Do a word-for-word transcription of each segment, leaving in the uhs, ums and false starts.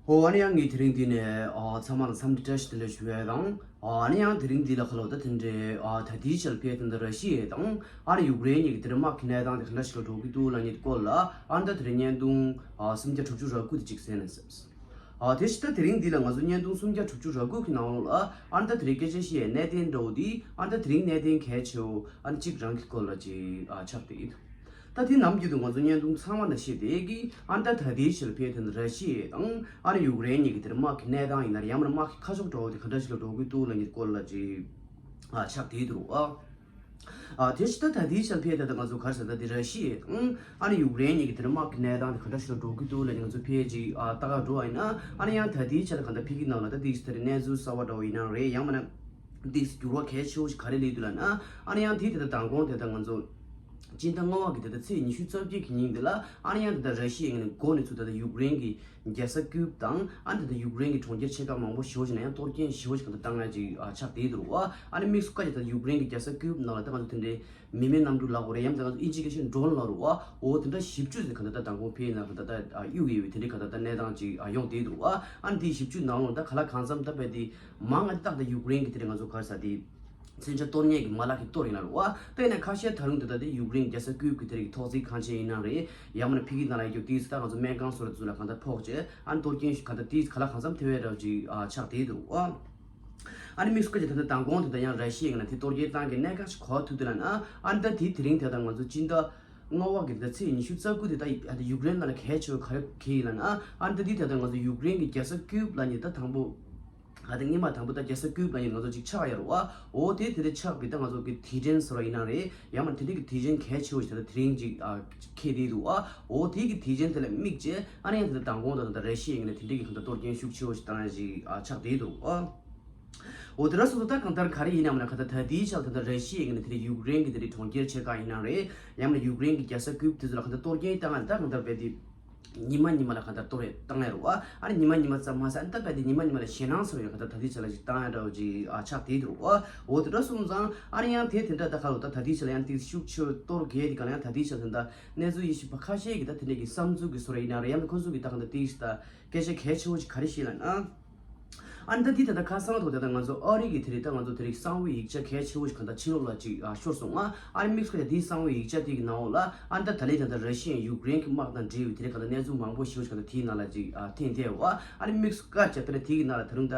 ཨོ་ཨ་ནི་ཡང་ངས་དེ་རིང་འདི་ནས་ཨ་ཚང་མ་ལ་འཚམས་འདྲི་བཀྲ་ཤིས་བདེ་ལེགས་ཞུ་ཡས་དང་། ཨ་ནི་ཡང་དེ་རིང་འདི་ལ་ཁ་ལོ་ད་དེ་འདྲའི་ཨ་ད་ལྟའི་ཆར་ཕེ་དེ་འདྲ་ར་ཤི་ཡ་དང་ཨ་ནི་ཡུཀ་རེན་གཉིས་ཀྱི་དེ་འདྲ་དམག་གི་གནས་སྟངས་དེ་ག་འདྲ་ཞིག་ལ་འགྲོ་གི་འདུག་ལབ་མཁན་སྐོར་ལ་ཨ་ནི་ད་དེ་རིང་བརྙན་ཐུང་ཨ་སུམ་བརྒྱ་དྲུག་ཅུ་རེ་དགུ་དེ་གཅིག་གསན་ན་བསམས། ཨ་དེ་བཞིན་ད་དེ་རིང་འདི་ལ་ང་ཚོ་བརྙན་ཐུང་སུམ་བརྒྱ་དྲུག་ཅུ་རེ་དགུ་གི་ནང་ལོགས་ལ་ཨ་ནི་ད་དེ་རིང་སྐད་ཆ་བཤད་ཡས་གནད་དོན་འདྲ་བོ་འདི་ཨ་ནི་ད་དེ་རིང་གནད་དོན་གལ་ཆེ་བོ་ཨ་ནི་གཅིག་རང་གི་སྐོར་ལ་ཅིག་ཨ་ཆགས་བསྡད་ཡོད། ད་དེ་ནམ་རྒྱུན་དུ་ང་ཚོ་བརྙན་ཐུང་ཚང་མ་ནང་བཤད་བསྡད་ཀྱི་ཨ་ནི་ད་ད་ལྟའི་ཆར་ཕེ་དེ་འདྲ་ར་ཤི་ཡ་དང་ཨ་ནི་ཡུཀ་རེན་གཉིས་ཀྱི་དེ་འདྲ་དམག་གི་གནས་སྟངས་ཡིན་ན་རེད། ཡང་མིན་ན་དམག་གི་ཁ་ཕྱོགས་འདྲ་བོ་དེ་ག་འདྲ་ཞིག་ལ་འགྲོ་གི་འདུག་ལབ་མཁན་སྐོར་ལ་ཅིག་ཨ་ཆགས་བསྡད་འདུག་ཨ། ཨ་དེ་བཞིན་ད་ད་ལྟའི་ཆར་ཕེ་ད་ད་ང་ཚོ་ག་རེ་ཟེར་ད་དེ་ར་ཤི་ཡ་དང་ཨ་ནི་ཡུཀ་རེན་གཉིས་ཀྱི་དེ་འདྲ་དམག་གི་གནས་སྟངས་དེ་ག་འདྲ་ཞིག་ལ་འགྲོ་གི་འདུག་ལབ་མཁན་ང་ཚོ་ཕེ་ཅིག་ཨ་ལྟ་ག་འགྲོ་བ་ཡིན་ན་ཨ་ནི་ཡང་ད་ལྟའི་ཆར་གང་ལྟར་ཕ་གི་ནང་ལ་ད་དེ་ད་རེས་གནས་ཚུལ་གསར་བ་འདྲ་བོ་ཡིན་ན་རེད། ཡང་མིན་ན་དེ་འགྱུར་བ་གལ་ཆེ་བོ་ཞིག་ག་རེ་སླེབས་འདུག་ལབ་ན་ཨ་ནི་ཡང་དེ་དེ་ད་མདང་དགོང་དེ་ད་ང་ཚོ་སྤྱི་ཟླ་ལྔ་པ་གི་དེ་ད་ཚེས་ཉི་ཤུ་རྩ་བརྒྱད་ཀྱི་ཉིན་དེ་ལ་ཨ་ནི་ཡང་དེ་ད་ར་ཤི་ཡའི་ངོས་ནས་འགོ་ནས་ཚུར་ད་ད་ཡུཀ་རེན་གྱི་རྒྱལ་ས་ཀིབ་དང་ཨ་ནི་དེ་ད་ཡུཀ་རེན་གྱི་གྲོང་ཁྱེར་ཆེ་ཁག་མང་པོ་ཞེ་པོ་ཞིག་ནང་ཡང་གཏོར་སྐྱོན་ཞེ་པོ་ཞིག་གང་ལྟར་བཏང་ཡ་ཅིག་ཨ་ཆགས་བསྡད་འདུག་བ། ཨ་ནི་དམིགས་སུ་བཀར་ཏེ་ད་ཡུཀ་རེན་གྱི་རྒྱལ་ས་ཀིབ་ནང་ལ་ད་ང་ཚོ་དེ་འདྲའི་མི་མེད་གནམ་གྲུ་ལབ་དགོས་རེད། ཡང་ད་ང་ཚོ་ཨིན་ཇིའི་སྐད་ཆ་ཌོ་རོན་ལབ་རེད་བ། འོ་དེ་འདྲ་བཞི་བཅུ་ཙམ་གང་ལྟར་ད་མདང་དགོང་ཕེ་ཡིན་ན་གང་ལྟར་ད་གཡུག་ཡོད་པའི་དེ་འདྲའི་གང་ལྟར་ད་གནས་སྟངས་ཅིག་ཡོང་བསྡད་འདུག་བ། ཨ་ནི་དེ་བཞི་བཅུ་ནང་ལོགས་ད་ག་ལ་གང་འཚམ་ད་བས་དེ་མང་ང་ཏག་ད་ཡུཀ་རེན་གྱི་དེ་འདྲའི་ང་ཚོ་ག་རེ་ཟེར་དེ། མཚོན་ཆ་གཏོར་མཁན་གྱི་མ་ལག་གི་གཏོར་ཡིན་ན་རེད་བ། དེ་ཡིན་ན་ཁ་ཤས་ད་རུང་དེ་ལྟ་དེ་ཡུཀ་རེན་རྒྱལ་ས་ཀིབ་ཀྱི་དེ་རིགས་ཐོག་བརྩེགས་ཁང་ཆེན་ཡིན་ན་རེད། ཡང་མིན་ན་ཕ་གི་ནང་ལ་ཡོད་དུས་ད་ང་ཚོ་སྨན་ཁང་སོགས་ལ་ཚུར་ལ་གང་ལྟར་ཕོག་བྱས་ཨ་ནི་གཏོར་སྐྱོན་ཞིག་གང་ལྟར་དེ་ག་ལ་གང་འཚམ་ཐེབས་ཡས་འདྲ་བོ་ཅིག་ཨ་ཆགས་བསྡད་འདུག་ཨ། ཨ་ནི་དམིགས་སུ་བཀར་ཏེ་ད་ལྟ་མདང་དགོང་དེ་ད་ཡང་ར་ཤི་ཡ་ཡིན་ན་དེ་གཏོར་སྐྱོན་བཏང་གི་གནད་འགག་ཞིག་གོ་ཐུབ་འདུག་ལབ་ན་ཨ་ནི་ད་དེ་དེ་རིང་དེ་ད་ང་ཚོ་སྤྱི་ཟླ་ལྔ་པ་གི་ད་ཚེས་ཉི་ཤུ་རྩ་དགུ་དེ་ད་ཡུཀ་རེན་ནང་ལ་གལ་ཆེ་བ་ག་རེ་གལ་ཡིན་ལབ་ན་ཨ་ནི་ད་དེ་ད་ལྟ་ང་ཚོ་ཡུཀ་རེན་གྱི་རྒྱལ་ས་ཀིབ་ལབ་མཁན་ད་དང་པོ། ཨ་ད་སྔོན་མ་དང་པོ་ད་རྒྱལ་ས་ཀིབ་ལབ་མཁན་ང་ཚོ་ཅིག་ཆགས་ཡོད་རེད་བ། འོ་དེ་དེ་དེ་ཆགས་པའི་ད་ང་ཚོ་གི་དུས་དྲན་ཟེར་བ་ཡིན་ན་རེད། ཡང་མིན་དེ་འདྲའི་གི་དུས་ཆེན་གལ་ཆེ་བོ་ཞིག་ད་ལྟ་དེ་རིང་ཅིག་ཨ་འཁེལ་བསྡད་འདུག་བ། འོ་དེ་གི་དུས་ཆེན་དེ་ལ་དམིགས་བྱས་ཨ་ནི་ཡང་དེ་ལྟ་མདང་དགོང་ད་ད་ལྟ་ར་ཤི་ཡའི་ངོས་ནས་དེ་འདྲའི་གི་གང་ལྟར་གཏོར་སྐྱོན་ཤུགས་ཆེ་བོ་ཞིག་བཏང་ཡ་ཞིག་ཨ་ཆགས་བསྡད་འདུག་བ། འོ་དེ་འདྲ་སོང་ཙང་ད་གང་ལྟར་ག་རེ་ཡིན་ནའང་ན་གང་ལྟར་ད་ལྟའི་ཆར་ད་ལྟ་ར་ཤི་ཡའི་ངོས་ནས་དེ་འདྲའི་ཡུཀ་རེན་གྱི་དེ་འདྲའི་གྲོང་ཁྱེར་ཆེ་ཁག་ཡིན་ན་རེད། ཡང་མིན་ཡུཀ་རེན་གྱི་རྒྱལ་ས་ཀིབ་དེ་ཚོ་ལ་གང་ལྟར་གཏོར་སྐྱོན་བཏང་ཡ་ད་གང་ལྟར་རྦད་དེ། ཉི་མ་ཉི་མ་ལ་གང་ལྟར་གཏོར་རེ་བཏང་ཡ་རེད་བ། ཨ་ནི་ཉི་མ་ཉི་མ་ཙམ་མ་ཟད་ཨ་ནི་ད་རྦད་དེ་ཉི་མ་ཉི་མ་ལ་ཞེད་སྣང་ཚ་བའི་གང་ལྟར་ད་ལྟའི་ཆར་ལ་ཞིག་བཏང་ཡ་འདྲ་བོ་ཅིག་ཨ་ཆགས་བསྡད་འདུག་བ། འོ་དེ་འདྲ་སོང་ཙང་ཨ་ནི་ཡང་དེ་དེ་འདྲ་ད་ག་ལོ་ད་ད་ལྟའི་ཆར་ལ་ཡང་དེ་ཤུགས་ཆེ་གཏོར་གས་དེ་གང་ལ་ཡང་ད་ལྟའི་ཆར་དེ་འདྲ་གནས་ཚུལ་དབྱེ་ཞིབ་པ་ཁ་ཤས་ཀྱིས་ད་དེ་འདྲ་གི་བསམ་ཚུལ་གྱི་བཟོ་འདྲ་ཡིན་ན་རེད། ཡང་ན་ཁོ་ཚོ་གིས་ད་གང་ལྟར་དེ་ཞིག་ད་སྐད་ཆ་གལ་ཆེ་བོ་ཞིག་ག་རེ་བཤད་ལབ་ན། ཨ་ནི་ད་འདི་ད་ལྟ་ཁ་སང་ཐོག་དེ་ད་ང་ཚོ་ཨ་རི་གི་དེ་རིང་ད་ང་ཚོ་དེ་རིང་གསང་བའི་ཡིག་ཆ་གལ་ཆེ་བོ་ཞིག་གང་ལྟར་ཕྱི་ལོགས་ལ་ཅིག་ཨ་ཤོར་སོང་ང་། ཨ་ནི་དམིགས་སུ་བཀར་ཡ་དེའི་གསང་བའི་ཡིག་ཆ་དེ་གི་ནང་འོག་ལ་ཨ་ནི་ད་ད་ལན་ད་ལྟ་ར་ཤི་ཡ་ཡུཀ་རེན་གི་དམག་དང་འབྲེལ་བའི་དེ་རིང་གང་ལྟར་གནས་ཚུལ་མང་པོ་ཞེ་པོ་ཞིག་གང་ལྟར་དེའི་ནང་ལ་ཅིག་ཨ་ཐོན་བསྡད་ཡོད་བ། ཨ་ནི་དམིགས་སུ་བཀར་བྱས་དཔེར་ན་དེ་གི་ནང་ལ་ད་རུང་ད་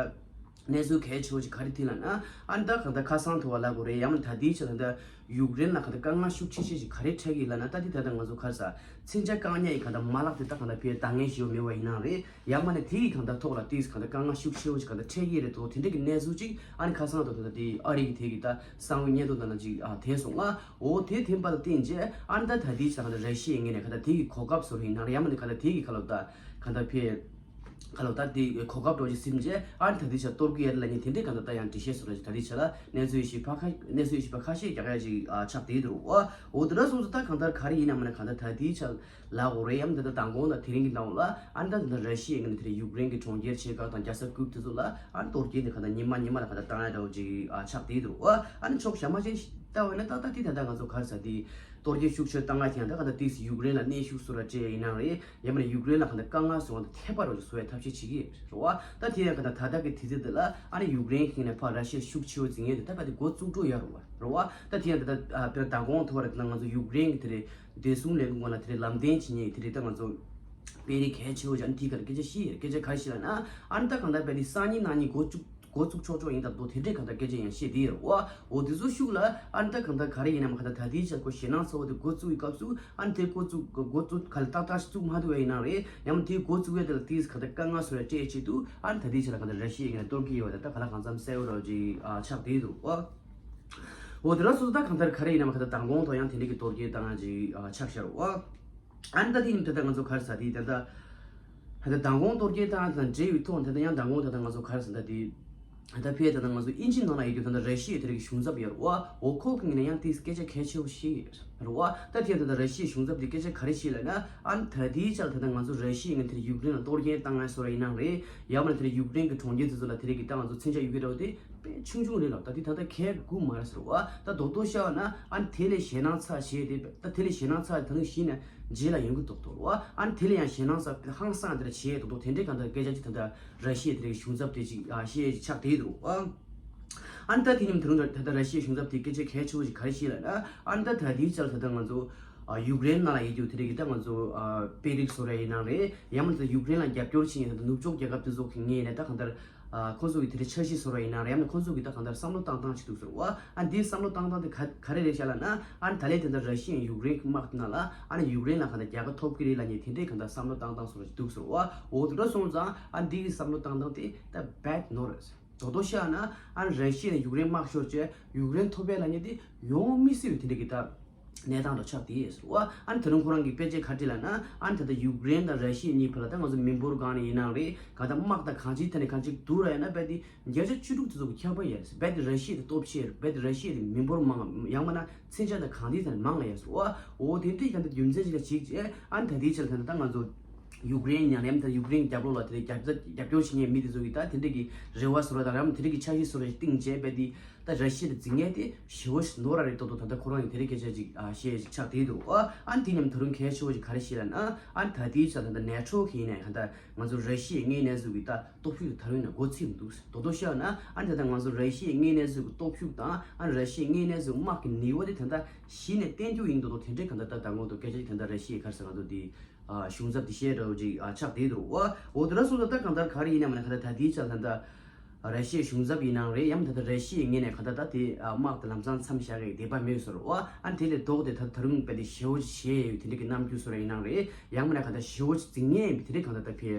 གནས་ཚུལ་གལ་ཆེ་བོ་ཞིག་ག་རེ་ཐོན་ལབ་ན། ཨ་ནི་ད་གང་ལྟར་ཁ་སང་ཐོག་བ་ལབ་དགོས་རེད། ཡང་མིན་ད་ལྟའི་ཆར་ད་ལྟ་ཡུཀ་རེན་ལ་གང་ལྟར་དཀའ་ངལ་ཤུགས་ཆེ་ཤོས་ཤིག་ག་རེ་འཕྲད་ཀྱི་ཡོད་ལབ་ན། ད་འདི་ད་ལྟ་ང་ཚོ་ག་རེ་ཟ་མཚོན་ཆ་བཀག་ཉར་ཡི་གང་ལྟར་མ་ལག་དེ་ད་གང་ལྟར་ཕར་འདང་ངེས་ཤིག་ཡོད་མེད་པ་ཡིན་ན་རེད། ཡང་མིན་ན་དེ་གི་གང་ལྟར་ཐོག་ལ་ཏིས་གང་ལྟར་དཀའ་ངལ་ཤུགས་ཆེ་བོ་ཞིག་གང་ལྟར་འཕྲད་ཀྱི་རེད་དོ། དེ་འདྲ་གི་གནས་ཚུལ་ཅིག་ཨ་ནི་ཁ་སང་དང་ད་ལྟ་དེ་ཨ་རི་གི་དེ་གི་ད་གསང་བའི་སྙན་ཐོ་ནང་ལ་ཅིག་ཨ་ཐོན་སོང་ང་། འོ་དེ་ཐོན་པ་ལ་བརྟེན་བྱས་ཨ་ནི་ད་ད་ལྟའི་ཆ་གང་ལྟར་ར་ཤི་ཡའི་ངོས་ནས་གང་ལྟར་དེ་གི་གོ་སྐབས་བཟོ་རེད་ཡིན་ན་རེད། ཡང་མིན་ན་གང་ལྟར་དེ་གི་ཁ་ལོ་ད་གང་ལྟར་ཕར་ག་ལོ་ད་དེ་གོ་སྐབས་འདྲ་བོ་ཞིག་ཟིན་རྗེས་ཨ་ནི་ད་ལྟའི་ཆ་གཏོར་གི་ཡོད་ལབ་མཁན་དེ་འདྲའི་གང་ལྟར་ད་ཡང་འགྲེལ་བཤད་བཟོ་འདྲ་ཞིག་ད་ལྟའི་ཆ་ལ་གནས་ཚུལ་ཞིབ་པ་ཁ་གནས་ཚུལ་ཞིབ་པ་ཁ་ཤས་རྒྱག་ཡ་ཞིག་ཨ་ཆགས་བསྡད་འདུག་ཨ། འོ་དེ་འདྲ་སོང་ཙང་ད་གང་ལྟར་ག་རེ་ཡིན་ནའང་མིན་ན་གང་ལྟར་ད་ལྟའི་ཆ་ལབ་དགོས་རེད། ཡང་ད་ལྟ་མདང་དགོང་དང་དེ་རིང་གི་ནང་ལ་ཨ་ནི་ད་ད་ལྟ་ར་ཤི་ཡའི་ངོས་ནས་དེ་རིང་ཡུཀ་རེན་གྱི་གྲོང་ཁྱེར་ཆེ་ཁག་དང་རྒྱལ་ས་ཀིབ་དེ་ཚོ་ལ་ཨ་ནི་གཏོར་སྐྱོན་དེ་གང་ལྟར་ཉི་མ་ཉི་མ་ལ་གང་ལྟར་བཏང་ཡ་འདྲ་བོ་ཅིག་ཨ་ཆགས་བསྡད་འདུག་ཨ། ཨ་ནི་ཕྱོགས་གཞན་མ་ཅན་ཞིག་ལྟ་བ་ཡིན་ན་ཏག་ཏག་དེ་ད་ལྟ་ང་ཚོ་ག་རེ་ཟ་དེ་གཏོར་སྐྱོན་ཤུགས་ཆེ་བཏང་ཡ་དེ་ཡང་ད་ག་ད་ཏིས་ཡུཀ་རེན་ལ་གནོན་ཤུགས་བཟོ་འདྲ་སྤྲད་ཡ་ཡིན་ན་རེད། ཡང་མིན་ན་ཡུཀ་རེན་ལ་གང་ལྟར་དཀའ་ངལ་བཟོ་བ་དང་ཐེབས་པ་རོགས་ཀྱི་བཟོ་བའི་ཐབས་ཤེས་བྱེད་ཀྱི་རེད་བ། ད་དེ་ཡང་གང་ལྟར་ད་ལྟ་གི་དུས་ཚོད་འདི་ལ་ཨ་ནི་ཡུཀ་རེན་གི་ནས་ཕར་ར་ཤི་ཡ་ཤུགས་ཆེ་བོ་འཛིང་ཡས་དེ་ད་ཕར་དེ་འགོ་བཙུགས་འགྲོ་ཡ་རུ་བ་རུ་བ། ད་དེ་ཡང་ད་ལྟ་ཨ་དཔེར་ན་མདང་དགོང་ཐོག་རེ་དེ་ན་ང་ཚོ་ཡུཀ་རེན་གི་དེ་རེད་བདེ་སྲུང་ལས་ཁུངས་སྒང་ལ་དེ་རེད་ལམ་སྟོན་བྱེད་མཁན་དེ་རེད། ད་ང་ཚོ་དཔོན་རིགས་གལ་ཆེ་བོ་ཅིག་ཨ་ནི་དེའི་སྐོར་སྐད་ཆ་བཤད་ཡས་སྐད་ཆ་ག་རེ་བཤད་ལབ་ན། ཨ་ནི་ད་གང་ལྟར་དཔེར་ན་སང་ཉིན་གནངས་ཉིན་འགོ་བཙུགས་འགོ་བཙུགས་ཆོག་ཆོག་ཡིན་ད་དོ་དེ་འདྲའི་གང་ལྟར་སྐད་ཆ་ཡང་བཤད་དེ་ཡོད་རེད་བ། འོ་དེ་ཚོ་ཤུགས་ལ་ཨ་ནི་ད་གང་ལྟར་ག་རེ་ཡིན་ནའང་གང་ལྟར་ད་ལྟའི་ཆར་ཁོ་ཞེད་སྣང་ཚ་བོ་དེ་འགོ་བཙུགས་པའི་སྐབས་སུ་ཨ་ནི་དེ་འགོ་བཙུགས་འགོ་བཙུགས་ག་ལ་ཏག་ཏག་ཞིག་བཙུགས་མ་ཐུབ་པ་ཡིན་ན་རེད། ཡང་ན་དེ་འགོ་བཙུགས་ཡས་དེ་ལ་དེས་གང་ལྟར་དཀའ་ངལ་བཟོ་ཡས་སྤྲད་ཆེད་དུ་ཨ་ནི་ད་ལྟའི་ཆར་གང་ལྟར་ར་ཤི་ཡའི་ངོས་ནས་གཏོར་གི་ཡོད་པ་དེ་ད་ག་ལ་གང་འཚམ་གསལ་བོ་ར་ཅིག་ཨ་ཆགས་བསྡད་འདུག་ཨ། འོ་དེ་ལ་སོ་སོ་ད་གང་ལྟར་ག་རེ་ཡིན་ནའང་གང་ལྟར་མདང་དགོང་ཐོག་ཡང་དེ་འདྲའི་གི་གཏོར་སྐྱོན་བཏང་ཡ་ཅིག་ཨ་ཆགས་ཤར་བ། ཨ་ནི་ད་དེ་ནི་ད་ལྟ་ང་ཚོ་ག་རེ་ཟ་དེ་ད་ལྟ་ད་ལྟ་མདང་དགོང་གཏོར་སྐྱོན་བཏང་དང་འབྲེལ་བའི་ཐོག་ད་ལྟ་ཡང་མདང་དགོང་ད་ལྟ་ང་ཚོ་ག་རེ་ཟ་ད་དེ་ད་ལྟ་ཕེ་ད་ལྟ་ང་ཚོ་དབྱིན་ཇི་ནང་ལ་ཡོད་རྒྱུ་ད་ལྟ་ར་ཤི་ཡའི་དེ་རིགས་གཞུང་ཚབ་ཡོད་རེད་བ། འོ་ཁོ་གི་ངོས་ནས་ཡང་དེ་སྐད་ཆ་གལ་ཆེ་བོ་བཤད་ཡོད་རེད་བ། ད་དེ་ད་ལྟ་ར་ཤི་ཡའི་གཞུང་ཚབ་དེ་སྐད་ཆ་ག་རེ་བཤད་ལབ་ན། ཨ་ནི་ད་ལྟའི་ཆར་ད་ལྟ་ང་ཚོ་ར་ཤི་ཡའི་ངོས་ནས་དེ་རིགས་ཡུཀ་རེན་ལ་གཏོར་སྐྱོན་བཏང་ཡ་བཟོ་འདྲ་ཡིན་ནའང་རེད། ཡང་མིན་ན་དེ་རིགས་ཡུཀ་རེན་གྱི་གྲོང་ཁྱེར་དེ་ཚོ་ལ་དེ་རིགས་ཀྱི་ད་ང་ཚོ་མཚོན་ཆ་ཡོད་རྒྱུ་འདྲ་བོ་དེ་དཔེ་ཆུང་ཆུང་རེད་ལ། ད་དེ་ད་ལྟ་གལ་དགོས་མ་རེད་ཟེར་བ། ད་རྡོག་རྡོག་བཤད་པ་ན་ཨ་ནི་དེ་ལས་ཞེད་སྣང་ཚ་བྱས་ཏེ་ད་དེ་ལས་ཞེད་སྣང་ཚ་ད་ནི་གཞི་ནས་ རྗེས་ལ་ཡོང་གི་འདུག་འདུག་བ། ཨ་ནི་དེ་ལ་ཡང་ཞེད་སྣང་ས་ཧང་སངས་དེ་འདྲ་བྱེད་འདུག་འདུག་དེ་འདྲའི་གང་ལྟར་སྐད་ཆ་ཅིག་ད་ལྟ་ར་ཤི་ཡའི་དེ་རིགས་གཞུང་ཚབ་དེ་ཅིག་ཨ་བཤད་ཡས་ཅིག་ཆགས་བསྡད་འདུག་བ། ཨ་ནི་ད་དེ་མཉམ་དུ་རུང་ད་ལྟ་ར་ཤི་ཡའི་གཞུང་ཚབ་དེ་སྐད་ཆ་གལ་ཆེ་བོ་ཞིག་ག་རེ་བཤད་ལབ་ན། ཨ་ནི་ད་ད་ལྟའི་ཆར་ད་ལྟ་ང་ཚོ་ཨ་ཡུཀ་རེན་ནང་ལ་ཡོད་རྒྱུ་དེ་རིགས་ཀྱི་ད་ང་ཚོ་ཨ་དཔོན་རིགས་བཟོ་ར་ཡིན་ནའང་རེད། ཡང་མིན་ད་ཡུཀ་རེན་ལ་རྒྱབ་སྐྱོར་བྱེད་མཁན་ད་ནུབ་ཕྱོགས་རྒྱལ་ཁབ་དེ་ཚོ་གི་ངོས་ནས་ད་གང་ལྟར་ཨ་ཁོང་ཚོ་གི་དེ་འདྲའི་འཆར་གཞི་བཟོ་ར་ཡིན་ནའང་རེད། ཡང་མིན་ཁོང་ཚོ་གི་ད་གང་ལྟར་བསམ་བློ་བཏང་སྟངས་ཅིག་འདུག་ཟེར་བ། ཨ་འདིའི་བསམ་བློ་བཏང་སྟངས་དེ་ག་ག་རེ་རེད་ཤག་ལབ་ན། ཨ་ནི་ད་ལན་དེ་འདྲ་ར་ཤི་ཡའི་ཡུཀ་རེན་གྱི་དམག་དེ་ནང་ལ་ཨ་ནི་ཡུཀ་རེན་ལ་གང་ལྟར་རྒྱལ་ཁ་ཐོབ་ཀྱི་རེད་ལབ་མཁན་དེ་འདྲའི་གང་ལྟར་བསམ་བློ་བཏང་སྟངས་བཟོ་ར་ཅིག་འདུག་ཟེར་བ། འོ་དེ་འདྲ་སོང་ཙང་ཨ་འདི་གི་བསམ་བློ་བཏང་སྟངས་དེ་ད་བེད་ནོ་རེད། དོ་དོ་ཤ་ན་ཨ་ནི་ར་ཤི་ཡ་ནས་ཡུཀ་རེན་དམག་ཤོར་བྱས་ཡུཀ་རེན་ཐོབ་པའི་ལབ་མཁན་དེ་ཡོང་མི་སྲིད་པའི་དེ་འདྲ་གི་ད་གནས་སྟངས་འདྲ་ཆགས་དེ་ཟེར་བ། ཨ་ནི་ད་རུང་ཁོ་རང་གི་དཔེ་ཆའི་ཁ་བྲིས་ལ་ན་ཨ་ནི་ད་ལྟ་ཡུཀ་རེན་དང་ར་ཤི་ཡ་གཉིས་བར་ལ་ད་ང་ཚོ་མི་འབོར་སྒང་ནས་ཡིན་ནའང་རེད། ག་ད་དམག་དང་གང་ཅིའི་ཐད་ནས་གང་ཅིག་འདུག་ར་ཡིན་ན་རྦད་དེ་བརྒྱ་ཆ་བཅུ་དྲུག་དེ་ཚོ་གི་ཁྱབ་པ་ཡོད་རེད། རྦད་དེ་ར་ཤི་ཡ་དེ་སྟོབས་ཆེ་རེད། རྦད་དེ་ར་ཤི་ཡ་དེ་མི་འབོར་མང་ཡང་མིན་ན་མཚོན་ཆ་དང་གང་ཅིའི་ཐད་ནས་མང་ལ་ཡོད་ཟེར་བ། འོ་དེ་འདྲའི་ག་ད་རྒྱུ་མཚན་ཅིག་ལ་གཞིགས་བྱས་ཨ་ནི་ད་ལྟའི་ཆར་ད་ལྟ་ང་ཚོ་ཡུཀ་རེན་ཡང་ནས་ཡང་དུ་ཡུཀ་རེན་རྒྱབ་ལོགས་ལ་དེ་རྒྱབ་རྒྱབ་སྐྱོར་བྱེད་མཁན་མི་དེ་ཚོ་གིས་ད་དེ་འདྲ་གི་རེ་བ་བཟོ་ར་དང་ཡང་དེ་འདྲ་གི་འཆར་གཞི་བཟོ་ར་ཞིག་བཏིང་བྱས་རྦད་དེ་ད་ར་ཤི་ཡ་དེ་འཛིང་མཁན་དེ་ཞེ་བོ་ཞིག་ནོར་ར་རེད་མདོག་མདོག་ད་ལྟ་ཁོ་རང་གིས་དེ་འདྲ་སྐད་ཆ་ཅིག་ཨ་བཤད་ཅིག་ཆགས་བསྡད་འདུག་ཨ་ཨ་ནི་དེ་མཉམ་ད་རུང་གལ་ཆེ་བོ་ཞིག་ག་རེ་བཤད་ལབ་ན། ཨ་ནི་ད་ལྟའི་ཆར་ད་ལྟ་ནེ་ཊོ་གི་ཡིན་ནའི་ག་ད་ང་ཚོ་ར་ཤི་ཡའི་དངོས་གནས་ཚུལ་གྱི་ད་སྟོབས་ཤུགས་དེ་ད་རུང་ཡང་མགོ་ཚོས་མི་འདུག་མདོག་མདོག་བཤད་ན། ཨ་ནི་ད་ལྟ་ང་ཚོ་ར་ཤི་ཡའི་དངོས་གནས་ཚུལ་གྱི་སྟོབས་ཤུགས་དང་ཨ་ནི་ར་ཤི་ཡའི་དངོས་གནས་ཚུལ་དམག་གི་ནུས་པ་དེ་ད་ལྟ་གཞི་ནས་བརྟན་རྒྱུ་ཡིན་མདོག་མདོག་དེ་འདྲའི་ག་ད་ད་ད་ངོ་དུ་སྐད་ཆ་ཅིག་ད་ལྟ་ར་ཤི་ཡའི་ག་རེ་ཟེར་ང་ཚོ་དེ་ཨ་གཞུང་ཚབ་དེ་བཤད་འདྲ་བོ་ཅིག་ཨ་ཆགས་བསྡད་འདུག་འོ་འོ་དེ་འདྲ་སོང་ཙང་ད་གང་ལྟར་ག་རེ་ཡིན་ནའི་མིན་ན་ག་ད་ད་ལྟའི་ཆར་ད་ལྟ་ར་ཤི་ཡའི་གཞུང་ཚབ་ཡིན་ནའང་རེད། ཡང་མིན་ད་ལྟ་ར་ཤི་ཡའི་ངོས་ནས་ག་ད་ད་དེ་ཨ་དམག་དེ་ལམ་སང་མཚམས་བཞག་གི་བསྡད་པ་མེད་ཟེར་བ། ཨ་ནི་དེ་ལས་ལྡོག་སྟེ་ད་ད་རུང་དཔེ་དེ་ཞེ་བོ་ཞིག་བྱས་ཡོད་དེ་འདྲ་གི་རྣམ་འགྱུར་བཟོ་ར་ཡིན་ནའང་རེད། ཡང་མིན་ན་ག་ད་ཞེ་བོ་ཞིག་འཛིང་ངེས་ཡིན་པའི་དེ་འདྲ་གང་ད་ད་ཕེ་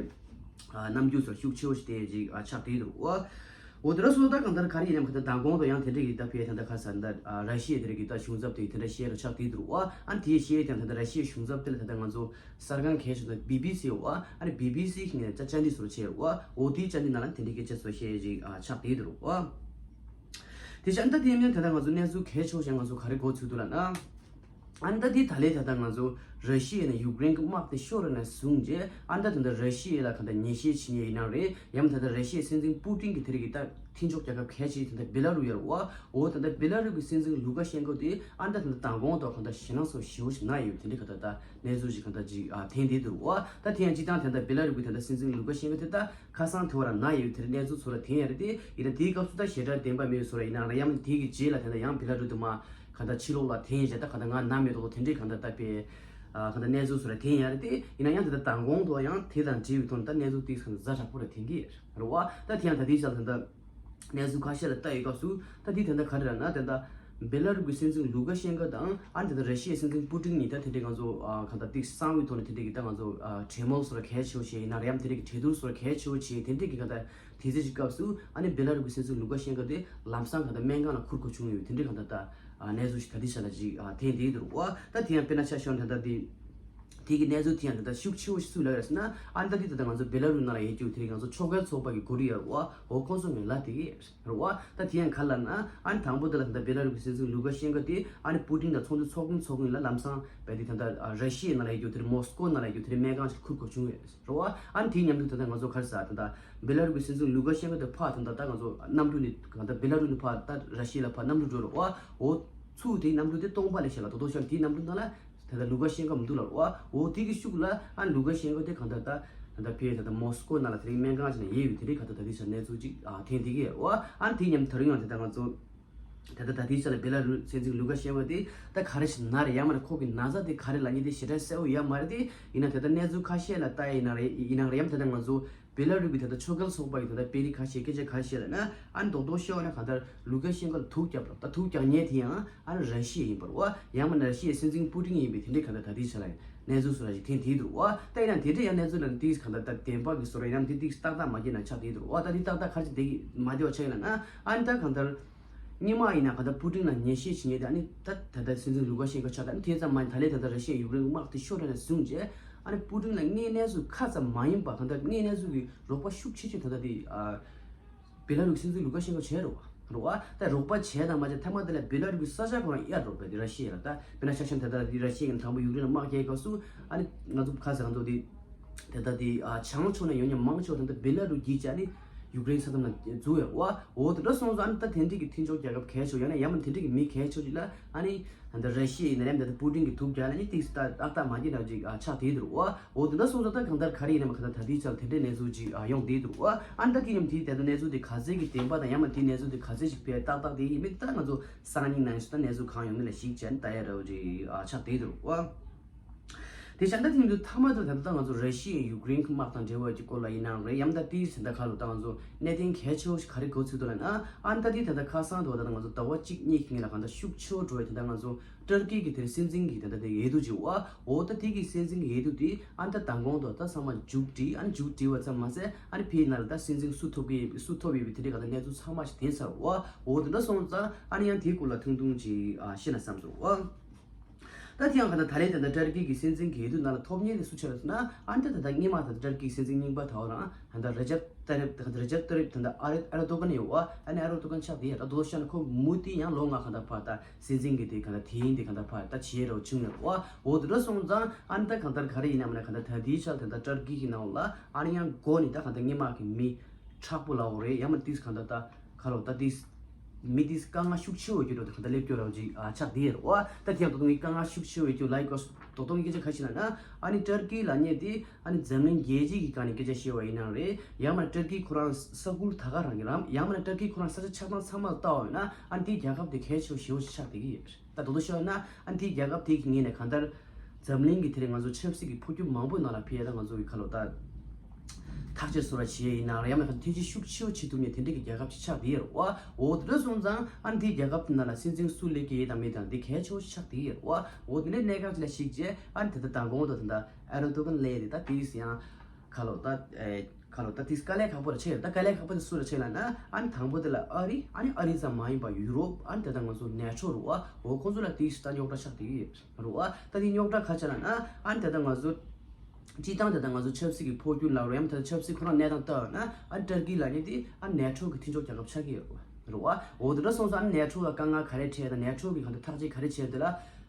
ཨ་རྣམ་འགྱུར་བཟོ་ར་ཤུགས་ཆེ་བོ་ཞིག་དེ་ཅིག་ཨ་ཆགས་བསྡད་འདུག་བ། འོ་དེ་འདྲ་སོང་ད་གང་ལྟར་ག་རེ་ཡིན་ནའང་ག་ད་མདང་དགོང་དུ་ཡང་དེ་འདྲ་གི་ད་ཕེ་ད་ད་ག་ས་ད་ཨ་ར་ཤི་ཡའི་དེ་འདྲ་གི་ད་གཞུང་ཚབ་དེ་དེ་འདྲ་བཤད་ར་ཆགས་བསྡད་འདུག་བ། ཨ་ནི་དེ་བཤད་ཀྱང་ད་ད་ར་ཤི་ཡའི་གཞུང་ཚབ་དེ་ལ་ད་ད་ང་ཚོ་གསར་ཁང་གལ་ཆེ་ད་བི་བི་སི་འོ་ཨ་ནི་བི་བི་སི་གི་ནས་ད་བཅར་འདྲི་བཟོ་ར་བྱས་འོ་འོ་དེའི་བཅར་འདྲི་ནང་ལ་དེ་འདྲའི་སྐད་ཆ་བཟོ་བཤད་ཅིག་ཨ་ཆགས་བསྡད་འདུག་བ། དེ་བཞིན་ད་དེ་མིན་ད་ལྟ་ང་ཚོ་གནས་ཚུལ་གལ་ཆེ་བོ་ཞིག་ང་ཚོ་ག་རེ་གོ་ཚུལ་འདུག་ལབ་ན། ཨ་ནི་ད་དེ་ད་ལས་ད་ལྟ་ང་ཚོ་ར་ཤི་ཡ་ནས་ཡུཀ་རེན་གྱི་དམག་དེ་ཤོར་ར་ནས་བཟུང་རྗེས་ཨ་ནི་ད་དེ་འདྲ་ར་ཤི་ཡ་ལ་ག་ད་ཉེས་ཆད་བྱེད་མཁན་ཡིན་ནའང་རེད། ཡང་མིན་ད་ལྟ་ར་ཤི་ཡའི་སྲིད་འཛིན་པུ་ཏིན་གྱི་དེ་རིགས་ཀྱི་ད་མཐུན་ཕྱོགས་རྒྱལ་ཁབ་གལ་ཆེ་ད་ལྟ་བེ་ལ་རུ་ཡོད་རེད་བ། འོ་ད་ལྟ་བེ་ལ་རུ་གི་སྲིད་འཛིན་ལུ་ཀ་ཤན་ཀོ་དེ་ཨ་ནི་ད་ད་ལྟ་མདང་དགོང་དུ་ག་ད་ཞེད་སྣང་ཚ་བོ་ཞེ་བོ་ཞིག་ན་ཡོད་དེ་འདྲ་ག་ད་ད་གནས་ཚུལ་ཞིག་ག་ད་ཅིག་ཨ་ཐོན་བསྡད་འདུག་བ། ད་དེ་ཡང་སྤྱིར་བཏང་ད་ལྟ་བེ་ལ་རུ་གི་ད་ལྟ་སྲིད་འཛིན་ལུ་ཀ་ཤན་ཀོ་དེ་ད། ཁ་སང་དེ་བར་ན་ཡོད་དེར་གནས་ཚུལ་ཚོ་ལ་ཐེན་ཡ་རེད་དེ། ཡིན་ན་དེའི་སྐབས་སུ་ད་ཞེ་དྲག་བདེན་པ་མེད་བཟོ་ར་ཡིན་ན་ར་ཡང་དེའི་གི་རྗེས་ལ་དེ་འདྲ་ཡང་བི་ལ་རུ་དུ་མ་ག་ད་ཕྱི་ལོགས་ལ་ཐེན་བྱས་ད་ག་ད་ང་ན་མེད་དོ་དེ་འདྲའི་ག་ད་ད་པའི་ག་ད་གནས་ཚུལ་ཚོ་ལ་ཐེན་ཡ་རེད་དེ། ཡིན་ན་ཡང་དེ་ད་མདང་དགོང་དུ་ཡང་དེ་དང་འབྲེལ་བའི་ཐོག་ནས་ད་གནས་ཚུལ་ཏིག་ཙམ་ཛ་དྲག་པོ་ར་ཐེན་གི་རེད་བ། ད་དེ་ཡང་ད་དེའི་ཆ་ད་ད། གནས་ཚུལ་ཁ་ཤས་ལ་ལྟ་ཡི་སྐབས་སུ་ད་དེ་ད་ད་ག་རེ་ར་ན་ད་ད་བེ་ལ་རུ་གི་སྲིད་འཛིན་ལུ་ཀ་ཤན་ཀ་དང་ཨ་ནི་ད་ད་ར་ཤི་ཡའི་སྲིད་འཛིན་པུ་ཏིན་གཉིས་ད་དེ་འདྲའི་ང་ཚོ་ཨ་ག་ད་ཏིག་གསང་བའི་ཐོག་ནས་དེ་འདྲའི་གི་ད་ང་ཚོ་ཨ་གྲོས་མོལ་སོགས་ལ་གལ་ཆེ་བོ་བྱས་ཡིན་ན་ར་ཡང་དེ་འདྲའི་གི་གྲོས་བསྡུར་སོགས་ལ་གལ་ཆེ་བོ་བྱས་དེ་འདྲའི་གི་ག་ད་དུས་ཚོད་ཅིག་སྐབས་སུ་ཨ་ནི་བེ་ལ་རུ་གི་སྲིད་འཛིན་ལུ་ཀ་ཤན་ཀ་དེ་ལམ་སང་ག་ད་སྨན་ཁང་ལ་ཁུར་དགོས་བྱུང་ཡོད་དེ་འདྲའི་ག་ད་ད་ཨ་གནས་ཚུལ་ཞིག་ད་དེ་ཆ་ལ་ཅིག་ཨ་ཐེན་དེ་འདུག་བ། ད་དེ་ཡང་དཔེར་ན་ཆ་བཞག་ན་ད་ད་དེ། དེ་གི་གནས་ཚུལ་དེ་ཡང་ད་ལྟ་ཤུགས་ཆེ་བོ་ཞིག་སུས་ལབ་ཡོད་ཟེར་ན། ཨ་ནི་ད་དེ་ད་ལྟ་ང་ཚོ་བེ་ལ་རུ་ནང་ལ་ཡོད་རྒྱུ་དེ་རིང་ང་ཚོ་ཕྱོགས་འགལ་ཚོགས་པ་གི་འགོ་ཁྲིད་ཡོད་རེད་བ། འོ་ཁོང་ཚོ་ངས་ལབ་དེ་གི་རེད་བ། ད་དེ་ཡང་ག་ལབ་ན་ཨ་ནི་དང་པོ་དེ་ལ་ད་ལྟ་བེ་ལ་རུ་གི་སྲིད་འཛིན་ལུ་ཀ་ཤན་ཀ་དེ་ཨ་ནི་པུ་ཏིན་དང་ཚོགས་འདུ་ཚོགས་གིན་ཚོགས་གིན་ལ་ལམ་སང་བས་དེ་ད་ལྟ་ར་ཤི་ཡའི་ནང་ལ་ཡོད་རྒྱུ་དེ་རིང་མོ་སི་ཀོ་ནང་ལ་ཡོད་རྒྱུ་དེ་རིང་སྨན་ཁང་ཅིག་ཁུར་དགོས་བྱུང་ཡོད་རེད་བ། ཨ་ནི་དེའི་མཉམ་དུ་ད་ལྟ་ང་ཚོ་ག་རེ་ཟ་ད་ལྟ་བེ་ལ་རུ་གི་སྲིད་འཛིན་ལུ་ཀ་ཤན་ཀ་དེ་ཕར་ད་ལྟ་ད་ང་ཚོ་གནམ་གྲུ་ནས་ད་ལྟ་བེ་ལ་རུ་ནས་ཕར་ད་ར་ཤི་ཡ་ལ་ཕར་གནམ་གྲུ་འགྲོ་རེད་བ། འོ། ཚུར་དེའི་གནམ་གྲུ་དེ་སྟོང་པ་ལས་བྱས་ལ་དོ་དོ་ཤར་དེའི་གནམ་གྲུ་ནང་ལ་ད་ལྟ་ལུ་ཀ་ཤན་ཀ་མི་འདུག་ལ་བ། འོ་དེ་གི་ཤུགས་ལ་ཨ་ལུ་ཀ་ཤན་ཀ་དེ་གང་ལྟར་ད་ད་ལྟ་ཕེ་ད་ལྟ་མོ་སི་ཀོ་ནང་ལ་དེ་རིང་སྨན་ཁང་ཅིག་ནས་ཡོད་ཡོད་དེ་རིང་གང་ལྟར་ད་ལྟའི་ཆར་གནས་ཚུལ་ཅིག་ཨ་ཐེན་དེ་གི་བ། ཨ་དེའི་མཉམ་དུ་རིང་ཡང་དེ་ལྟ་ང་ཚོ་ད་ལྟ་ད་ལྟའི་ཆར་ལ་བེ་ལ་རུ་སྲིད་འཛིན་ལུ་ཀ་ཤན་ཀ་དེ་ད་ག་རེ་ཞིག་ན་རེ་ཡང་མ་རེ་ཁོ་གི་ན་ཚ་དེ་ག་རེ་ལ་ཉེ་དེ་ཞེ་དྲག་གསལ་བོ་ཡང་མ་རེད་དེ། ཡིན་ན་དེ་ལྟ་གནས་ཚུལ་ཁ་ཤས་ལ་ལྟ་ཡིན་ན་རེ་ཡིན་ན་རེ་ཡང་དེ་ལྟ་ང་ཚོ། བེ་ལ་རུ་གི་ད་ལྟ་ཕྱོགས་འགལ་ཚོགས་པ་ཡི་ད་ལྟ་དཔོན་རིགས་ཁ་ཤས་སྐད་ཆ་ག་རེ་བཤད་ལབ་ན། ཨ་ནི་རྡོག་རྡོག་ཤོད་ན་གང་ལྟར་ལུ་ཀ་ཤན་ཀ་ལ་དུག་བརྒྱབ་རོགས་ད་དུག་རྒྱག་མཁན་དེ་ཡང་ཨ་ནི་ར་ཤི་ཡ་ཡིན་པར་བ། ཡང་མིན་ན་ར་ཤི་ཡའི་སྲིད་འཛིན་པུ་ཏིན་ཡིན་པའི་དེ་འདྲའི་གང་ལྟར་ད་ལྟའི་ཆ་ལ་གནས་ཚུལ་སུ་ར་ཞིག་ཐེན་དེའི་འདུག་བ། ད་ཡིན་ན་དེ་འདྲའི་ཡང་གནས་ཚུལ་ལ་དེའི་གང་ལྟར་ད་བདེན་པ་གི་བཟོ་ར་ཡང་དེ་དེ་ཏག་ཏག་མ་སྐྱེས་ན་ཆགས་དེའི་འདུག་བ། ད་དེ་ཏག་ཏག་ག་རེ་བྱས་དེ་མ་བདེ་བ་ཆགས་ཡིན་ལབ་ན། ཨ་ནི་ད་གང་ལྟར། སྔོན་མ་ཡིན་ན་ག་ད་པུ་ཏིན་ལ་ཉེས་ཆད་བྱེད་མཁན་དེ་ཨ་ནི་ད་ད་ལྟ་སྲིད་འཛིན་ལུ་ཀ་ཤན་ཀ་ཆགས། ད་ཨ་ནི་དེ་ཙམ་མ་ཡིན་ད་ལས་ད་ལྟ་ར་ཤི་ཡ་ཡུཀ་རེན་དམག་དེ་ཤོར་ར་ནས་བཟུང་རྗེས་ཨ་ནི་པུ་ཏིན་ལ་དངོས་གནས་སུ་ཁ་ཙམ་མ་ཡིན་པ་གང་ལྟར་དངོས་གནས་སུ་གི་རོགས་པ་ཤུགས་ཆེ་ཆེ་ད་ལྟ་དེ་ཨ་བེ་ལ་རུ་སྲིད་འཛིན་ལུ་ཀ་ཤན་ཀ་བྱས་རེད་བ། རེད་བ། ད་རོགས་པ་བྱས་དང་མ་བྱས་མཐའ་མ་དེ་ལ་བེ་ལ་རུ་གི་ས་ཆ་ཁོ་རང་གཡར་རོགས་པ་དེ་ར་ཤི་ཡ་ལ་ད་དཔེར་ན་ཆ་བཞག་ན་ད་ལྟ་དེ་ར་ཤི་ཡ་གི་དང་པོ་ཡུཀ་རེན་ལ་དམག་རྒྱག་སྐབས་སུ་ཨ་ནི་ང་ཚོ་ཁ་ཟེར་ང་ཚོ་དེ་ད་ལྟ་དེ་ཨ་བྱང་ཕྱོགས་ནས་ཡོང་མཁན་མང་ཆེ་བ་ད་ལྟ་བེ་ལ་རུ་བརྒྱུད་བྱས་ཨ་ནི། ཡུཀ་རེན་ས་མཚམས་ལ་འཛུལ་ཡོད་རེད་བ། འོ་དེ་འདྲ་སོང་ཙང་ཨ་ནི་ད་དེ་འདྲ་གི་མཐུན་ཕྱོགས་རྒྱལ་ཁབ་གལ་ཆེ་བ་ཡང་ན་ཡང་མིན་དེ་འདྲ་གི་མི་གལ་ཆེ་བ་ཅིག་ལ་ཨ་ནི་ད་ར་ཤི་ཡའི་ནས་ལམ་དེ་ད་པུ་ཏིན་གྱིས་དུག་རྒྱག་ལ་ནི་ཏིག་ཙམ་ཏག་ཏག་མ་བྱེད་འདྲ་ཅིག་ཨ་ཆགས་བསྡད་འདུག་རེད་བ། འོ་དེ་འདྲ་སོང་ཙང་ད་གང་ལྟར་ག་རེ་ཡིན་ནའི་མ་གང་ལྟར་ད་ལྟའི་ཆར་དེ་འདྲའི་གནས་ཚུལ་ཅིག་ཨ་ཡོང་བསྡད་འདུག་རེད་བ། ཨ་ནི་ད་དེ་ཡིན་དེ་ད་ལྟ་གནས་ཚུལ་དེ་ག་ཚད་ཀྱི་བདེན་པ་དང་ཡང་མིན་དེ་གནས་ཚུལ་དེ་ག་ཚད་ཅིག་ཕེ་ཏག་ཏག་དེ་ཡིན་མིན་ད་ང་ཚོ་སང་ཉིན་ནང་ཞིག་ད་གནས་ཚུལ་གང་ཡོང་མིན་ལ་གཞིགས་བྱས་ནས་ལྟ་ཡ་འདྲ་བོ་ཅིག་ཨ་ཆགས་བསྡད་འདུག་རེད་བ། དེ་བཞིན་ད་དེང་དུས་མཐའ་མ་དུ་ད་ལྟ་ང་ཚོ་ར་ཤི་ཡའི་ཡུཀ་རེན་གྱི་དམག་དང་འབྲེལ་བ་གྱི་སྐོར་ལ་ཡིན་ནའང་རེད། ཡང་ད་དེའི་ད་ལྟ་ཁ་ལོ་ད་ང་ཚོ་གནད་དོན་གལ་ཆེ་བོ་ཞིག་ག་རེ་གོ་ཚུལ་འདུག་ལབ་ན། ཨ་ནི་ད་དེའི་ད་ལྟ་ཁ་སང་དུ་ད་ལྟ་ང་ཚོ་ཟླ་བ་གཅིག་གཉིས་ཀྱི་སྔོན་ལ་གང་ལྟར་ཤུགས་ཆེ་བོ་འགྲོ་བའི་ད་ལྟ་ང་ཚོ་ཏུར་ཀི་གི་དེར་སྲིད་འཛིན་གྱི་ད་ལྟ་དེ་འོས་བསྡུ་བྱེད་པ། འོ་ད་དེ་གི་སྲིད་འཛིན་གྱི་འོས་བསྡུ་དེ་ཨ་ནི་ད་མདང་དགོང་དུ་ད་ཚང་མ་མཇུག་སྒྲིལ། ཨ་ནི་མཇུག་སྒྲིལ་བ་ཙམ་མ་ཟད་ཨ་ནི་ཕའི་ནང་ལ་ད་སྲིད་འཛིན་སུ་ཐོབ་ཀྱི་ཡོད་པའི་སུ་ཐོབ་ཡོད་པའི་དེ་འདྲའི་གང་ལྟར་གནས་ཚུལ་ཚང་མ་ཞིག་ཐོན་ཚར་བ། འོ་དེ་འདྲ་སོང་ཙང་ཨ་ནི་ཡང་དེའི་སྐོར་ལ་ཐུང་ཐུང་ཅིག་ཨ་བཤད་ན་བསམ་སོང་བ། ད་དེ་ཡང་ག་ད་ད་ལན་ད་ལྟ་ཏུར་ཀི་གི་སྲིད་འཛིན་གྱི་འོས་བསྡུ་ནང་ལ་ཐོབ་མཁན་དེ་སུ་ཆགས་ཡོད་ཟེར་ན། ཨ་ནི་ད་ད་ལྟ་སྔོན་མ་ད་ལྟ་ཏུར་ཀི་གི་སྲིད་འཛིན་རྙིང་པ་ད་འོ་རང་ད་ལྟ་རེ་ཇབ་ཏ་རེབ་ད་ལྟ་རེ་ཇབ་ཏ་རེབ་ད་ལྟ་ཨ་རེ་ཨ་ར་དོ་གན་ཡོད་བ། ཨ་ནི་ཨ་ར་དོ་གན་ཆགས་དེ་ད་དོ་ཤ་ན་ཁོ་མུ་ཏི་ཡང་ལོ་ལྔ་ག་ད་ཕར་ད་སྲིད་འཛིན་གྱི་དེ་ག་ད་དེ་ཡིན་དེ་ག་ད་ཕར་ད་བྱེད་རོགས་བྱུང་ཡོད་བ། འོ་དེ་འདྲ་སོང་ཙང་ཨ་ནི་ད་ག་ད་ག་རེ་ཡིན་ན་མ་ན་ག་ད་ད་དེའི་ཆ་ད་ད་ཏུར་ཀི་གི་ནང་ལ་ཨ་ནི་ཡང་མགོ་ནི་ད་ག་ད་སྔོན་མ་གི་མི་དྲག་པོ་ལ་འོ་རེད། ཡང་མ་ཏིས་ག་ད་ད་ཁ་ལོ་ད་ཏིས་མི་ཏིས་དཀའ་ངལ་ཤུགས་ཆེ་བོ་རྒྱུ་རོ་ད་ག་ད་སླེབས་རྒྱུ་རོ་ཅིག་ཨ་ཆགས་དེ་རོ་ཨ། ད་དེ་ཡང་ད་དུང་མི་དཀའ་ངལ་ཤུགས་ཆེ་བོ་རྒྱུ་ལ་ཡི་གོ་ད་དུང་སྐད་ཆ་ག་ཞིག་ལ་ན། ཨ་ནི་ཏུར་ཀི་ལ་ཉེ་དེ་ཨ་ནི་འཛམ་གླིང་རྒྱལ་སྤྱི་གི་སྒང་ནས་སྐད་ཆ་བཤད་བ་ཡིན་ནའང་རེད། ཡང་མ་ཏུར་ཀི་ཁོ་རང་ས་ཁུལ་ད་ག་རང་གི་རམ་ཡང་མ་ཏུར་ཀི་ཁོ་རང་ས་ཆ་ཆགས་སྟངས་ཚང་མ་ལ་ལྟ་བ་ཡིན་ན་ཨ་ནི་དེའི་རྒྱལ་ཁབ་དེ་གལ་ཆེ་བོ་ཞེ་བོ་ཞིག་ཆགས་བསྡད་ཀྱི་ཡོད། ད་དོ་དོ་ཤོད་ན་ཨ་ནི་དེའི་རྒྱལ་ཁབ་དེ་གི་ངོས་ནས་གང་ལྟར་འཛམ་གླིང་གི་དེ་རིང་ང་ཚོ་ཆབ་སྲིད་ཀྱི་འཕོ་འགྱུར་མང་པོའི་ནང་ལ་ཕེབས་ཡ་ད་ང་ཚོ་གི་ཁ་ལོ་ད་ཐག་གཅོད་བཟོ་ར་བྱེད་ཡ་ཡིན་ན་ཡང་མིན་ཐེ་ཇུས་ཤུགས་ཆེ་བོ་བྱེད་ཐུབ་མཁན་དེ་འདྲ་གི་རྒྱལ་ཁབ་ཅིག་ཆགས་བསྡད་ཡོད་རེད་བ། འོ་དེ་འདྲ་སོང་ཙང་ཨ་ནི་དེའི་རྒྱལ་ཁབ་དེ་ནང་ལ་སྲིད་འཛིན་སུ་སླེབས་ཀྱི་ཡོད་དང་མེད་དང་དེ་གལ་ཆེ་བོ་ཞིག་ཆགས་བསྡད་ཡོད་རེད་བ། འོ་དེ་འདྲའི་གནད་འགག་ཅིག་ལ་གཞིགས་རྗེས་ཨ་ནི་དེ་ལྟ་དང་གོང་དུ་དེ་འདྲ་ཨེ་རོ་ཏོ་གན་སླེབས་ཏེ་ད་དེས་ཡང་ཁ་ལོ་ད་ཨེ། ཁ་ལོ་ད་དེས་དཀའ་ལས་ཁག་པོ་ར་ཆེ་ཡོད། ད་དཀའ་ལས་ཁག་པོ་དེ་སུ་ར་ཆེ་ལ་ན་ཨ་ནི་དང་པོ་དེ་ལ་ཨ་རི། ཨ་ནི་ཨ་རི་ཙམ་མ་ཡིན་པ་ཡུ་རོབ། ཨ་ནི་དེ་ད་ང་ཚོ་ནེ་ཊོ་རུ་བ། འོ་ཁོང་ཚོ་ལ་དེས་ད་རྙོག་དྲ་ཆགས་དེ་ཡོད་རུ་བ། ད་དེ་རྙོག་དྲ་ཁ་ཆེ་ལ་ན་ཨ་ནི་དེ་ད་ང་ཚོ་སྤྱི་བཏང་དེ་ད་ང་ཚོ་ཆབ་སྲིད་ཀྱི་འཕོ་འགྱུར་ལ་རེམ་དེ་ཆབ་སྲིད་ཁོ་རང་གནས་སྟངས་ལྟ་བ་ན་ཨ་ནི་ཏུར་ཀི་ལ་ནི་དེ་ཨ་ནེ་ཊོ་གི་མཐུན་ཕྱོགས་རྒྱལ་ཁབ་ཆགས་ཀྱི་ཡོད་རུ་བ། འོ་དེ་འདྲ་སོང་ཙང་ཨ་ནི་ནེ་ཊོ་ལ་དཀའ་ངལ་ག་རེ་འཕྲད་དང་ནེ་ཊོ་གི་གང་ལྟར་ཐག་གཅོད་ག་རེ་བྱས་དེ་ལ་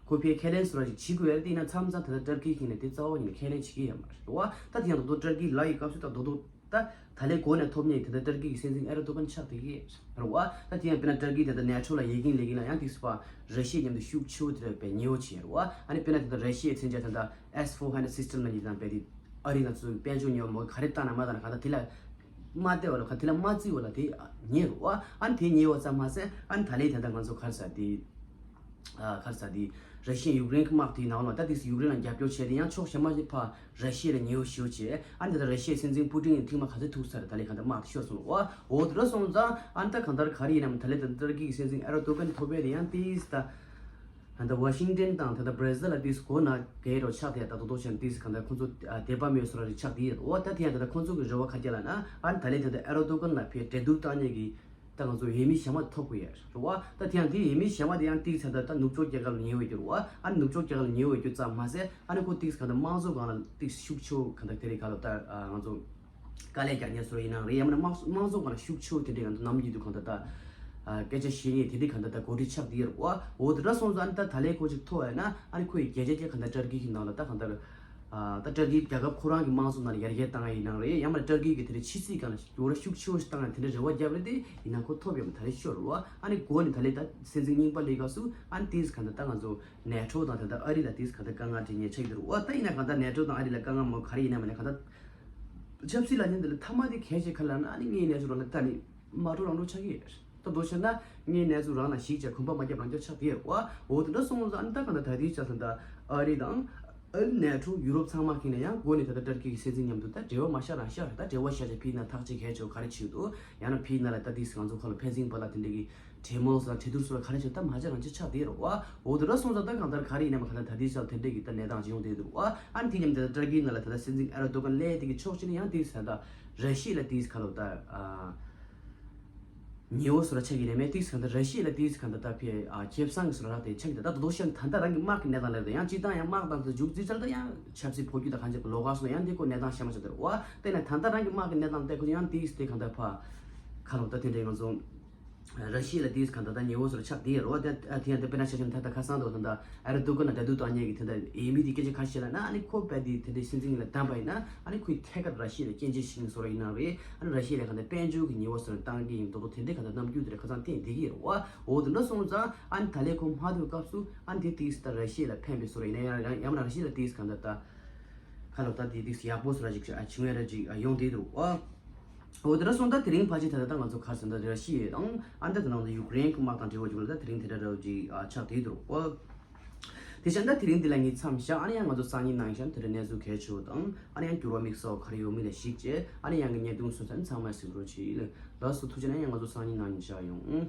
ཁོ་ཕའི་ཁས་ལེན་སུ་ར་ཞིག་བྱེད་དགོས་ཡ་དེ་ཡིན་ན་མཚམས་མཚམས་དེ་ད་ཏུར་ཀི་ཁྱེར་ནས་དེ་རྩ་བ་ཉིད་ནས་ཁས་ལེན་བྱེད་ཀྱི་ཡོད་མ་རེད་བ། ད་དེ་ཡང་ད་དུང་ཏུར་ཀི་ལ་ཡི་སྐབས་སུ་ད་དོ་དོ། ད་ད་ལས་གོ་ནས་ཐོབ་ཉེས་དེ་འདྲ་ཏུར་ཀི་གི་སྲིད་འཛིན་ཨེ་ར་ཏོ་གན་ཆགས་བསྡད་ཀྱི་རེད་བ། ད་དེ་ཡང་དཔེར་ན་ཏུར་ཀི་དེ་འདྲ་ནེ་ཊོ་ལ་ཡི་གིན་ལས་གིན་ལ་ཡང་ཏིག་སི་པ་ར་ཤི་ཡའི་མཉམ་དུ་ཤུགས་ཆེ་བོ་དེ་འདྲ་བས་ཉེ་བོ་བྱས་རེད་བ། ཨ་ནི་དཔེར་ན་དེ་འདྲ་ར་ཤི་ཡའི་མཚོན་ཆ་དེ་འདྲ་S four hundred system ལ་ཡི་དང་བས་དེ་ཨ་རི་ང་ཚོའི་དཔལ་འབྱོར་ཉོ་མོ་ག་རེ་བཏང་ན་མ་བཏང་ན་ག་ད་དེ་ལ་མ་བལྟས་བ་ལ་ག་དེ་ལ་མ་བརྩི་བ་ལ་དེ་ཉེ་རེད་བ། ཨ་ནི་དེ་ཉེ་བ་ཙམ་མ་ཟད་ཨ་ནི་ད་ལས་དེ་འདྲ་ང་ཚོ་ག་རེ་ཟ་དེ། ཨ་ག་རེ་ཟ་དེ། ར་ཤི་ཡ་ཡུཀ་རེན་གྱི་དམག་དེའི་ནང་ལ་ད་དེ་ཡུཀ་རེན་ལ་རྒྱབ་སྐྱོར་བྱས་ཏེ་ཡང་ཕྱོགས་གཞན་མ་ཞིག་ཕར་ར་ཤི་ཡ་ལ་ཉེ་བོ་ཞེ་བོ་བྱས། ཨ་ནི་ད་ལྟ་ར་ཤི་ཡའི་སྲིད་འཛིན་པུ་ཏིན་ཡང་ཐེངས་མ་ག་ཚོད་ཐུག་ཚར་རེད། ད་ལས་གང་ལྟར་དམག་དེ་ཤོར་སོང་རེད་བ། འོ་དེ་འདྲ་སོང་ཙང་ཨ་ནི་ད་གང་ལྟར་ག་རེ་ཡིན་ནམ། ད་ལས་ད་ཏུར་ཀི་གི་སྲིད་འཛིན་ཨེ་ར་ཏོ་གན་ཐོབ་པས་དེ་ཡང་དེ་ད་ད་ལྟ་ཝ་ཤིང་ཏན་དང་ད་ལྟ་བྷར་སེལ་ལ་དེ་གོ་ན་གལ་རོ་ཆགས་དེ་ད་དོ་དོ་ཆེན་དེ་གང་ལྟར་ཁོང་ཚོ་དད་པ་མེད་བཟོ་ར་རེ་ཆགས་དེ་ཡོད། འོ་ད་དེ་ཡང་ད་ལྟ་ཁོང་ཚོ་གི་རེ་བ་ག་རེ་ལ་ན་ཨ་ནི་ད་ལས་ད་ལྟ་ཨེ་ར་ཏོ་གན་ལ་ཕའི་འགྲན་བསྡུར་བཏང་ཉེས་ཀྱི་ད་ང་ཚོ་འོས་མི་གཞན་པ་ཐོབ་དགོས་ཡ་རེད་བ། ད་དེ་ཡང་དེ་འོས་མི་གཞན་པ་དེ་ཡང་ཏིག་ཙམ་ད་ལྟ་ནུབ་ཕྱོགས་རྒྱལ་ཁབ་ལ་ཉེ་བོ་ཡོད་རེད་བ། ཨ་ནི་ནུབ་ཕྱོགས་རྒྱལ་ཁབ་ལ་ཉེ་བོ་ཡོད་རྒྱུ་ཙམ་མ་ཟད་ཨ་ནི་ཁོ་ཏིག་ཙམ་ད་ལྟ་དམངས་གཙོ་སྒང་ལ་ཏིག་ཤུགས་ཆེ་བོ་གང་ལྟར་དེ་རིང་ག་ལ་ད་ང་ཚོ་དཀའ་ལས་རྒྱག་ཉེན་བཟོ་ཡིན་ནའང་རེད། ཡང་མིན་ན་དམངས་གཙོ་དམངས་གཙོ་སྒང་ལ་ཤུགས་ཆེ་བོ་དེ་འདྲའི་ང་ཚོ་ནམ་ཡིན་དུས་གང་ལྟར་ད་སྐད་ཆ་བཤད་ཉེས་དེ་འདྲའི་གང་ལྟར་ད་གོ་སྒྲིག་ཆགས་དེ་ཡོད་རེད་བ། འོ་དེ་འདྲ་སོང་ཙང་ཨ་ནི་ད་ད་ལས་ཁོ་ཅིག་ཐོབ་ཡ་ན་ཨ་ནི་ཁོ་ཡི་རྒྱལ་སྤྱི་རྒྱལ་གང་ལྟར་ཏུར་ཀི་གི་ནང་ལ་ད་གང་ལྟར། ཨ་ད་ཏུར་ཀི་རྒྱལ་ཁབ་ཁོ་རང་གི་དམངས་གཙོ་ནང་ལ་ཡར་རྒྱས་བཏང་ཡ་ཡིན་ནའང་རེད། ཡང་མིན་ན་ཏུར་ཀི་གི་དེ་འདྲའི་ཕྱི་སྲིད་སྒང་ལ་ཡོ་ར་ཤུགས་ཆེ་བོ་ཞིག་བཏང་ཡ་དེ་འདྲའི་རེ་བ་བརྒྱབ་རེད་དེ་ཡིན་ན་ཁོ་ཐོབ་ཡོད་མ་ད་རེས་ཤོར་རེད་བ། ཨ་ནི་འགོ་ནས་ད་ལས་ད་སྲིད་འཛིན་རྙིང་པ་ལས་ཀ་སུ་ཨ་ནི་ཏིས་གང་ལྟར་ད་ང་ཚོ་ནེ་ཊོ་དང་ད་ལྟ་ཨ་རི་ལ་ཏིས་གང་ལྟར་དཀའ་ངལ་འཕྲད་ཉེན་ཆགས་ཀྱི་འདུག་རེད་བ། ད་ཡིན་ན་གང་ལྟར་ནེ་ཊོ་དང་ཨ་རི་ལ་དཀའ་ངལ་མོ་ག་རེ་ཡིན་ན་མིན་ན་གང་ལྟར་ཆབ་སྲིད་ལ་ཉིན་འདི་ལ་མཐའ་མ་དེ་གལ་ཆེ་ག་ལ་ན་ཨ་ནི་ངའི་གནས་ཚུལ་རང་ལ་ད་ནི་མ་འགྲོ་རང་འགྲོ་ཆགས་ཀྱི་ཡོད། ད་མདོར་བཤད་ན་ངའི་གནས་ཚུལ་རང་ལ་གཞིགས་བྱས་གོམ་པ་མ་བརྒྱབ་རང་རྒྱབ་ཆགས་དེ་ཡོད་བ། འོ་དེ་འདྲ་སོང་ཙང་ཨ་ནི་ད་ག་ན་ད་དེའི་ཆ་ཚང་ད་ཨ་རི་དང་ཨ་ནེ་ཊོ་ཡུ་རོབ་ཚང་མ་ཁེངས་ནས་ཡང་འགོ་ནས་ད་ལྟ་ཏུར་ཀི་གི་སྲིད་འཛིན་མཉམ་དུ་ད་འབྲེལ་བ་མ་བཞག་རང་བཞག་རེད། ད་འབྲེལ་བ་བཞག་བྱས་ཕི་ན་ཐག་གཅིག་གལ་ཆེ་བ་ག་རེ་བྱེད་འདུག་ཡང་ན་ཕི་ན་ལ་ད་དེ་ང་ཚོ་ཁ་ལ་ཕན་ཚུན་བར་ལ་དེ་འདྲ་གི་གྲོས་མོལ་སོགས་གྲོས་བསྡུར་སོགས་ལ་ག་རེ་བྱེད་ད་མ་བྱས་རང་བྱས་ཆགས་དེ་རེད་བ། འོ་དེ་འདྲ་སོང་ཙང་ད་གང་ལྟར་ག་རེ་ཡིན་ནའི་མ་གང་ལྟར་ད་དེའི་ཆ་དེ་འདྲ་གི་ད་གནས་སྟངས་ཅིག་ཡོང་བསྡད་འདུག་བ། ཨ་ནི་དེ་མཉམ་དུ་ད་ཏུར་ཀི་ན་ལ་ད་ལྟ་སྲིད་འཛིན་ཨེ་ར་ཏོ་གན་སླེབས་དེ་གི་ཕྱོགས་གཅིག་ནས་ཡང་དེའི་ཆ་ད་ར་ཤི་ཡ་ལ་དེའི་ཁ་ལོ་ད་ཨ། ཉེ་བོ་སོ་ར་ཆགས་ཀྱི་རེད་མེད། ཏིག་ཙམ་ད་ར་ཤི་ཡ་ལ་ཏིག་ཙམ་ད་ད་ཕི་ཨ་ཁེ་བཟང་གི་སོ་ར་རག་དེ་ཆགས་ཀྱི་ད་ད་དོ་ཤན་ད་ད་རང་གི་དམག་གི་གནས་སྟངས་ལ་ད་ཡང་སྤྱི་བཏང་ཡང་དམག་དང་ད་མཇུག་རྩིས་ཚར་ད་ཡང་ཆབ་སྲིད་འཕོ་འགྱུར་ད་གང་ཅི་གི་ལོགས་ཀ་སོང་ཡང་དེ་ཁོ་གནས་སྟངས་ཤ་མ་ཤ་དེ་རེད་བ། དེ་ནས་ད་ད་རང་གི་དམག་གི་གནས་སྟངས་དེ་ཁོ་ཡང་ཏིག་ཙམ་དེ་གང་ད་ཕ་ཁ་ལོ་ད་དེ་འདྲའི་ང་ཚོ་ ར་ཤི་ཡ་ལ་དེས་གང་ལྟར་ད་ཉེ་བོ་སོར་ཆགས་དེ་རོ། ད་དེ་ཡང་དེ་དཔེར་ན་ཆ་བཞག་ན་ད་ད་ཁ་སང་དུ་ད་ད་ཨ་ར་ཏུར་ཀི་ན་ད་དུ་ད་ཉེ་གི་དེ་ད་ཨེ་མི་དེ་སྐད་ཆ་ཁ་ཤས་ལ་ན། ཨ་ནི་ཁོ་བས་དེ་དེ་འདྲའི་སྲིད་འཛིན་ལ་བདམས་པ་ཡིན་ན། ཨ་ནི་ཁོའི་ཐད་ཀར་ར་ཤི་ཡ་ལ་སྐྱོན་བརྗོད་བྱེད་མཁན་སོ་ར་ཡིན་ན་རེད། ཨ་ནི་ར་ཤི་ཡ་ལ་གང་ལྟར་དཔལ་འབྱོར་གྱི་ཉེ་བོ་སོར་བཏང་གི་ཡིན་མདོག་མདོག་དེ་འདྲའི་གང་ལྟར་རྣམ་འགྱུར་དེ་འདྲ་ཁ་སང་བསྟན་བསྡད་ཀྱི་རེད་བ། འོ་དེ་འདྲ་སོང་ཙང་ཨ་ནི་ད་ལས་ཁོ་མ་ཐུག་སྐབས་སུ་ཨ་ནི་དེ་དེས་ད་ར་ཤི་ཡ་ལ་ཕན་པའི་སོ་ར་ཡིན་ན་ཡང་ཡང་ཡང་ན་ར་ཤི་ཡ་ལ་དེས་གང་ལྟར་ད་ཁ་ལོ་ད་དེ་དེས་ཡག་པོ་སོ་ར་ཅིག་བྱུང་ཡ་ར་ཅིག་ཡོང་བསྡད་འདུག་བ། འོ་དེ་འདྲ་སོང་ད་དེ་རིང་ཕལ་ཆེར་ད་ལྟ་ད་ང་ཚོ་ག་རེ་ཟེར་ན་ད་ར་ཤི་ཡ་དང་ཨ་ནི་ད་དེ་ནང་དུ་ཡུཀ་རེན་གྱི་དམག་དང་འབྲེལ་བ་ཅིག་ལ་ད་དེ་རིང་དེ་འདྲ་ར་ཅིག་ཆགས་བསྡད་འདུག་བ། དེ་བཞིན་ད་དེ་རིང་འདི་ལ་ངས་མཚམས་བཞག་ཨ་ནི་ཡང་ང་ཚོ་སང་ཉིན་ནང་བཞིན་དེ་འདྲ་གནས་ཚུལ་གལ་ཆེ་བ་དང་ཨ་ནི་ཡང་འགྱུར་བ་དམིགས་བསལ་བ་ག་རེ་ཡོད་མེད་ལ་གཞིགས་བྱས། ཨ་ནི་ཡང་གི་བརྙན་ཐུང་སོང་ཙང་ཚང་མས་གཟིགས་རོགས་གྱིས། ལགས་སོ། ཐུགས་རྗེ་གནང་། ཡང་ང་ཚོ་སང་ཉིན་ནང་བཞིན་མཇལ་ཡོང་།